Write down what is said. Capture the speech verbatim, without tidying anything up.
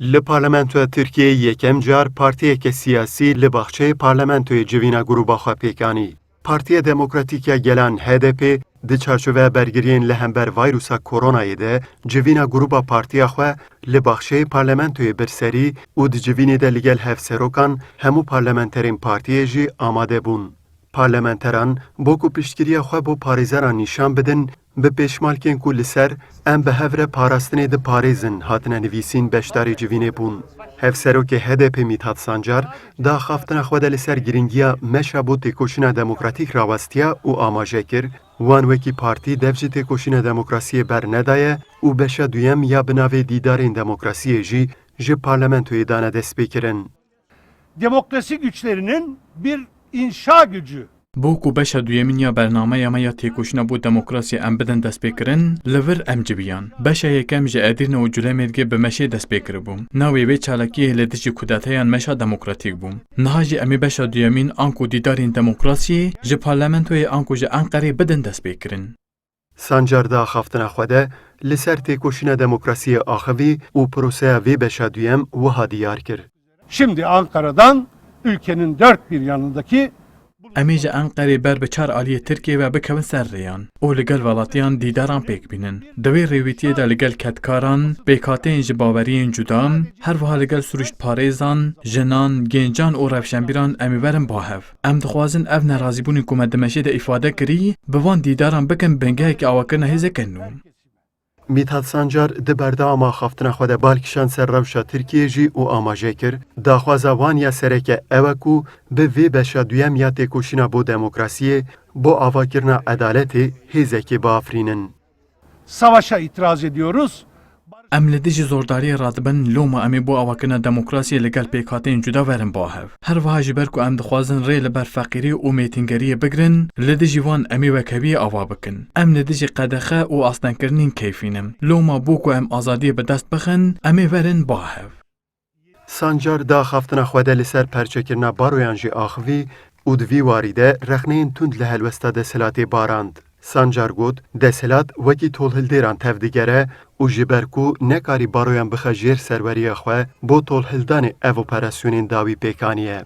Li Parlamentoya Tirkiyeyê yekem car partiyeke siyasî li baxçeyê parlamentoyê civîna grûba xwe pêk anî. Partiya Demokratîk ya Gelan, H D P, di çarçoveya bergiriyên li hember vayrusa koronayê de civîna grûba partiya xwe li baxçeyê parlamentoyê bir serî û di civînê de li gel hevserokan hemû parlamenterên partiyê jî amade bûn. Parlamenteran bo ku piştgiriya xwe bo parêzeran nîşan bidin, bi pêşmalkên ku li ser "Em bi hev re parastinê diparêzin" hatine nivîsîn beşdarî civînê bûn. Hevserokê H D P Mithat Sancar di axaftina xwe de li ser girîngiya meşa bo têkoşîna demokratîk rawestiya û amaje kir, wan wekî partî dev ji têkoşîna demokrasiyê bernedaye û beşa duyem ya bi navê dîdarên demokrasiyê jî ji parlamentoyê dane destpêkirin. Demokrasi güçlerinin bir inşa gücü. Bo ku beşa duyemîn ya bernameya me ya têkoşîna bo demokrasiyê em bidin destpêkirin, li vir em civiyan. Beşa yekem ji Edîrne û Culemêrgê bi meşê dest pê kiribû. Navê vê çalakiyê li dijî kudeteyan meşa demokratîk bû. Niha jî em ê beşa duyemîn anku dîdarên demokrasiyê ji parlamentoyê anku ji Enqerê bidin destpêkirin. Sancar di axaftina xwe de li ser têkoşîna demokrasiyê axivî û proseya vê beşa duyem wiha diyar kir. Şimdi Ankara'dan ülkenin dört bir yanındaki Em ê ji Enqerê ber bi çar aliyê Tirkiyê ve bikevin ser rêyan û li gel welatiyan dîdaran pêk bînin. Di wê rêwîtiyê de li gel kedkaran, pêkhateyên ji baweriyên cuda, her wiha li gel sirûştparêzan, jinan, gêncan û rewşenbîran em ê werin ba hev. Em dixwazin ev nerazîbûnên ku me di meşê de îfade kirî, bi van dîdaran bikin bingehekî awakirina hêzeke nû. Mithat Sancar di berdewama axaftina xwe de bal kişand ser rewşa Tirkiyê jî û amaje kir, daxwaza wan ya sereke ew e ku bi vê beşa duyem ya têkoşîna bo demokrasiyê, bo avakirina edaletê hêzekê biafirînin. Savaşa itiraz ediyoruz. Em li dijî zordariyê radibin, loma em ê bo avakirina demokrasiyê li gel pêkhateyên cuda werin ba hev. Her wiha ji ber ku em dixwazin rê li ber feqîrî û mêtingeriyê bigrin, li dijî wan em ê wekheviyê ava bikin. Em li dijî qedexe û astengkirinên keyfî ne. Loma bo ku em azadiyê bi dest bixin, em ê werin ba hev. Sancar di axaftina xwe de li ser perçekirina baroyan jî axivî û di vî warî de rexneyên tund li helwesta desthilatê barand. Sancar got, desthilat wekî tolhildêran tevdigere û ji ber ku nekarî baroyan bixe jêr serweriya xwe, bo tolhildanê ev operasyonên dawî pêk aniye.